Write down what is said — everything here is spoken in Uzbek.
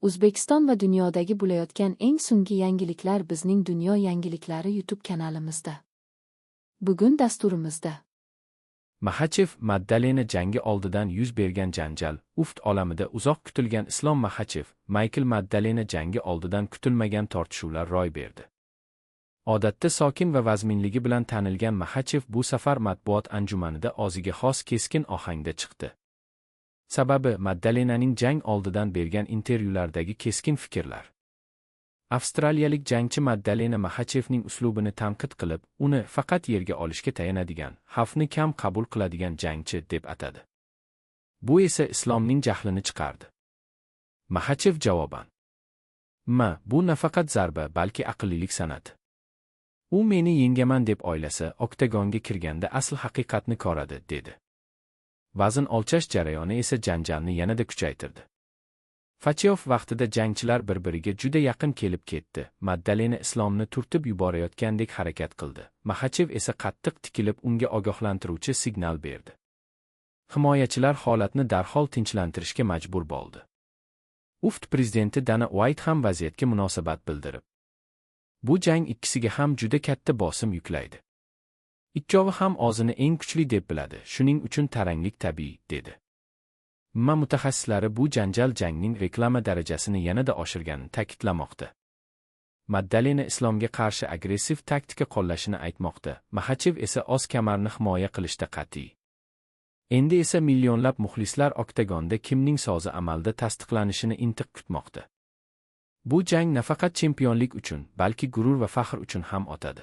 O'zbekiston va dunyodagi bo'layotgan eng so'nggi yangiliklar bizning Dunyo yangiliklari YouTube kanalimizda. Bugun dasturimizda Maxachev Maddalena jangi oldidan yuz bergan janjal, UFC olamida uzoq kutilgan Islom Maxachev, Maykl Maddalena jangi oldidan kutilmagan tortishuvlar ro'y berdi. Odatda sokin va vazminligi bilan tanilgan Maxachev bu safar matbuot anjumanida o'ziga xos keskin ohangda chiqdi. Sababi Maddalenaning jang oldidan bergan intervyulardagi keskin fikrlar. Avstraliyalik jangchi Maddalena Maxachevning uslubini tanqid qilib, uni faqat yerga olishga tayanadigan, xavfni kam qabul qiladigan jangchi deb atadi. Bu esa Islomning jahlini chiqardi. Maxachev javoban: "Ma, bu nafaqat zarba, balki aqllilik san'ati. U meni yengaman deb o'ylasa, oktagonga kirganda asl haqiqatni ko'radi", dedi. Vazn o'lchash jarayoni esa janjalni yanada kuchaytirdi. Face-off vaqtida jangchilar bir-biriga juda yaqin kelib ketdi. Maddalena Islomni turtib yuborayotgandek harakat qildi. Maxachev esa qattiq tikilib unga ogohlantiruvchi signal berdi. Himoyachilar holatni darhol tinchlantirishga majbur bo'ldi. UFC prezidenti Dana White ham vaziyatga munosabat bildirib, bu jang ikkisiga ham juda katta bosim yuklaydi. Ikkovi ham o'zini eng kuchli deb biladi, shuning uchun taranglik tabiiy, dedi. MMA mutaxassislari bu janjal jangning reklama darajasini yanada oshirganini ta'kidlamoqda. Maddalena Islomga qarshi agressiv taktika qo'llashini aytmoqda, Maxachev esa o'z kamarini himoya qilishda qat'iy. Endi esa millionlab muxlislar oktagonda kimning so'zi amalda tasdiqlanishini intiq kutmoqda. Bu jang nafaqat chempionlik uchun, balki g'urur va faxr uchun ham o'tadi.